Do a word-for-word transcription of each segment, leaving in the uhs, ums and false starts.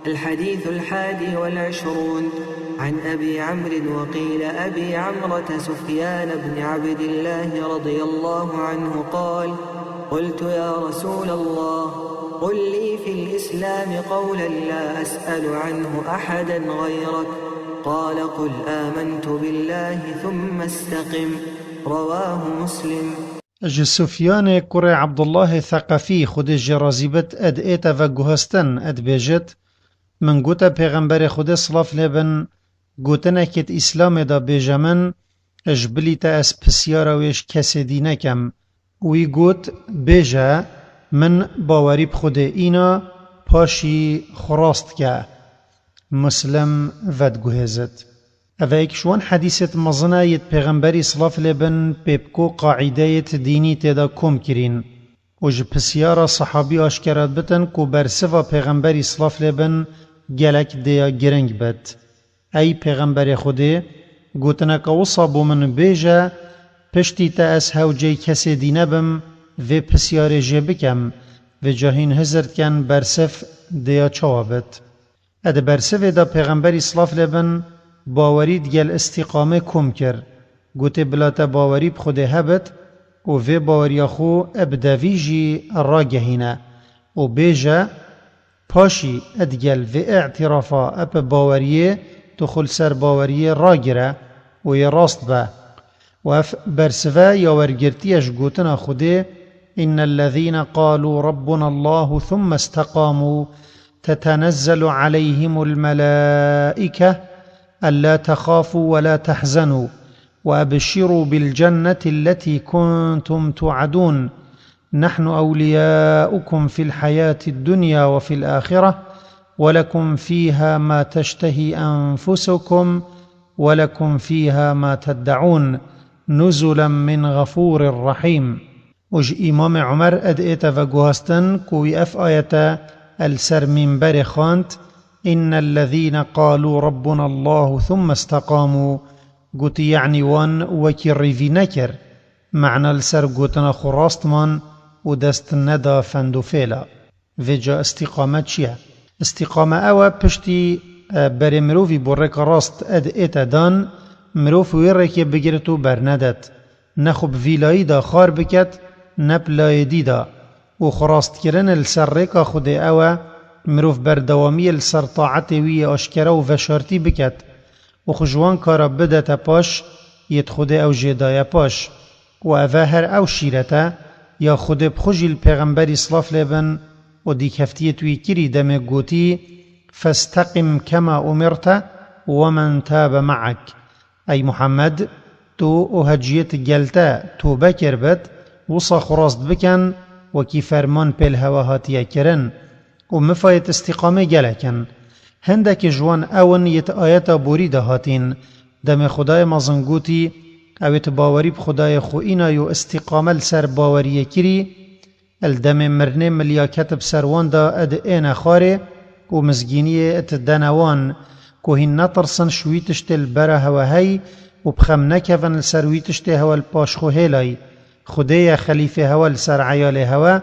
الحديث الحادي والعشرون. عن أبي عمرو وقيل أبي عمرة سفيان بن عبد الله رضي الله عنه قال: قلت: يا رسول الله، قل لي في الإسلام قولا لا أسأل عنه أحدا غيرك. قال: قل آمنت بالله ثم استقم. رواه مسلم. Ji Sufyanê kurê Ebdullahê Theqefî, Xwedê jê razî bit, ed ête veguhestin, ed bêjit: Min gote Pêxemberê Xwedê, silav lê bin, gotinekê di Îslamê de bêje min, ji bilî te ez pisyara wê ji kesê dî nekem. Wî got: Bêje, min bawerî bi Xwedê îna, paşî xwe rast ke. Muslim vediguhêzit. Ev e yek ji wan hedîsêt mezin e yêt Pêxemberî, silav lê bin, pê bi ku qaîdeyêt dînî tê de kom kirîn. Û ji pisyara sehabî aşkera dibitin ku bersiva Pêxemberî, silav lê bin, gelek dêya giring bit. Ey Pêxemberê Xwedê, gotineka wisa bo min bêje, piştî te ez hewceyî kesê dî nebim, vê pisyarê jê bikem, vêca hîn hizir dikin bersiv dêya çawa bit. E di bersivê de Pêxemberî, silav lê bin, bawerî digel îstîqamê kom kir. Gotê: Bila te bawerî bi Xwedê hebit û vê baweriya xwe bi devî jî ragehîne û bêje, paşî digel vê îtîrafa bi baweriyê tu xwe li ser baweriyê ragire û yê rast be. Û ev bersive ya wergirtiye ji gotina Xwedê: إن الذين قالوا ربنا الله ثم استقاموا تتنزل عليهم الملائكة ألا تخافوا ولا تحزنوا وأبشروا بالجنة التي كنتم توعدون نحن أولياؤكم في الحياة الدنيا وفي الآخرة ولكم فيها ما تشتهي أنفسكم ولكم فيها ما تدعون نزلا من غفور رحيم. Û ji Îmamê Umer ed ête veguhastin ku wî ev ayete el ser mînberê xwend: إن الذين قالوا ربنا الله ثم استقاموا. Gotî, yanî wan wekî rîvî nekir, mena li ser gotina xwe rast man û dest neda fend û fêla. Vêca îstîqame çi ye? Îstîqame ew e, piştî, e, berê mirovî bo rêka rast ed ête dan, mirov wê rêkê bigirit û bernedet. Ne xwe bi vî layî de xar biket, ne bi layê dî de. Û xwe rastkirin li ser rêka Xwedê ew e, mirov berdewamiyê li ser taetê wî yê aşkere û veşartî biket û xwe ji wan kara bidete paş, yêt Xwedê ew jê daye paş. Û ev e her ew şîret e, ya Xwedê bi xwe jî li Pêxemberî, silav lê bin, û dîkeftiyêt wî kirî demê gotî: فاستقم كما أمرت ومن تاب معك. Ey Muhammed, tu û heciyêt gel te tobe kiribit, wisa xwe rast bikin, wekî ferman pê li hewe hatiye kirin. Û mifayêt îstîqamê gelek in. Hindekî ji wan ew in yêt ayeta borî de hatîn. Demê Xwedayê mezin gotî: Ew êt bawerî bi Xwedayê xwe îna yo îstîqame li ser baweriyê kirî, li demê mirinê milyaket bi ser wan de ed êne xwarê û mizgîniyê ed dene wan, ku hîn netirsin ji wî tiştê li bera hewe hey û bi xem nekevin li ser wî tiştê hewe li paş xwe hêlay. Xwedê ye xelîfê hewe li ser eyalê hewe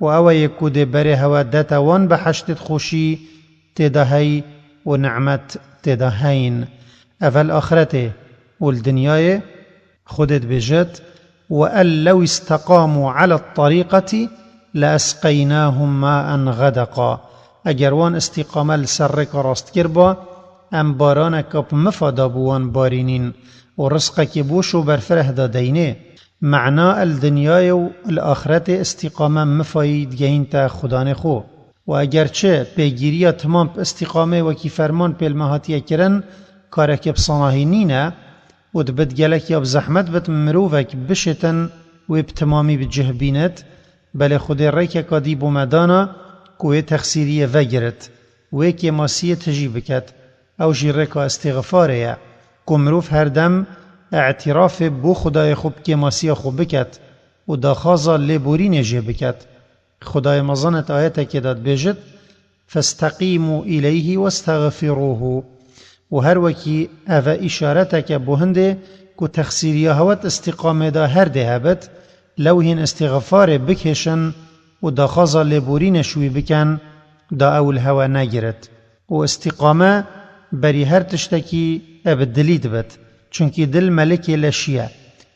û ew e yê ku dê berê hewe dete wan beheştêt xweşî tê de hey û nimet tê de heyn. Ev e li axretê û li dinyayê. Xwedê dibêjit: وأن لو استقاموا على الطريقة لأسقيناهم ماء غدقا. Eger wan îstîqame li ser rêka rast kirba, em baraneka bi mifa dabû wan barînîn û rizqekê boş û berfireh da deynê. Mena li dinyayê û li axretê îstîqame mifayî digehînte Xudanê xwe. Û eger çi pêgîriya timam bi îstîqamê wekî ferman pê li me hatiye kirin, kareke bi sanahî nîne û dibit gelek ya bi zehmet bit mirovek bişêtin wê bi timamî bi cih bînit, belê Xwedê rêkeka dî bo me dana ku wê texsîriyê vegirit, wê kêmasiyê tijî biket. Ew jî rêka îstîxfarê ye, ku mirov her dem îtirafê bo Xwedayê xwe bi kêmasiya xwe biket û daxwaza lêborînê jê biket. Xwedayê mezin di ayetekê de dibêjit: فاستقيموا إليه واستغفروه. Û her wekî ev e îşareteke bo hindê ku texsîriya hewe di îstîqamê de her dê hebit, lew hîn îstîxfarê bikêşin û daxwaza lêborînê ji wî bikin, da ew li hewe negirit. û îstîqame berî her tiştekî e bi dilî dibit, çunkî dil melikê leşî ye.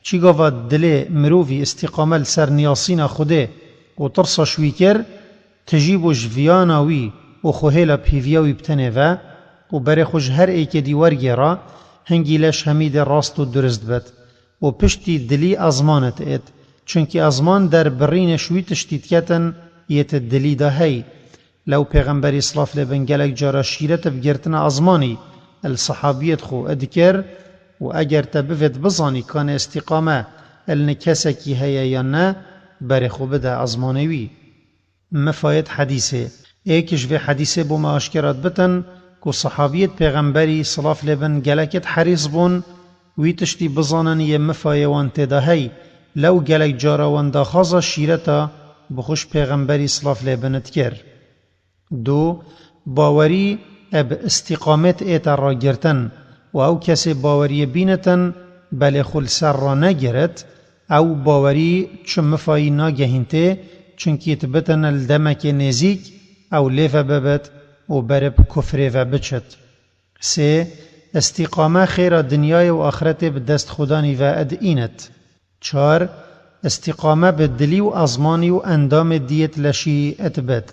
Çîgava dilê mirovî îstîqame li ser niyasîna Xwedê û tirsa ji wî kir, tijî bû ji viyana wî û xwehêla pîviya wî bi tenê ve û berê xwe ji her êkê dî wergêra, hingî leş hemî dê rast û durist bit û piştî dilî ezmanê diêt, çunkî ezman derbirînê ji wî tiştî diketin yê ti dilî de hey. Lew Pêxemberî silav lê bin gelek cara şîret bi girtina ezmanî li sehabiyêt xwe dikir û eger te bivêt bizanî kanê îstîqame li ni kesekî heye yan ne, berê xwe bide ezmanê wî. Mifayêt hedîsê. Êk ji vê hedîsê bo me aşkera dibitin ku sehabiyêt Pêxemberî silav lê bin gelekêt herîs bûn, wî tiştî bizanin yê mifayê wan tê de hey, lew gelek cara wan daxwaza şîreta bi xwe ji Pêxemberî silav lê bin dikir. Du, bawerî e bi îstîqamêt ête ragirtin û ew kesê baweriyê bînitin, belê xwe li ser ranegirit, ew bawerî çi mifayî nagehîntê, çunkî dibitin li demekê nêzîk ew lê ve bibit û berê bi kufrê ve biçit. Sê, îstîqame xêra dinyayê û axretê bi dest Xudanî ve ed înit. Çar, îstîqame bi dilî û ezmanî û endamê diyêt leşî ed bit.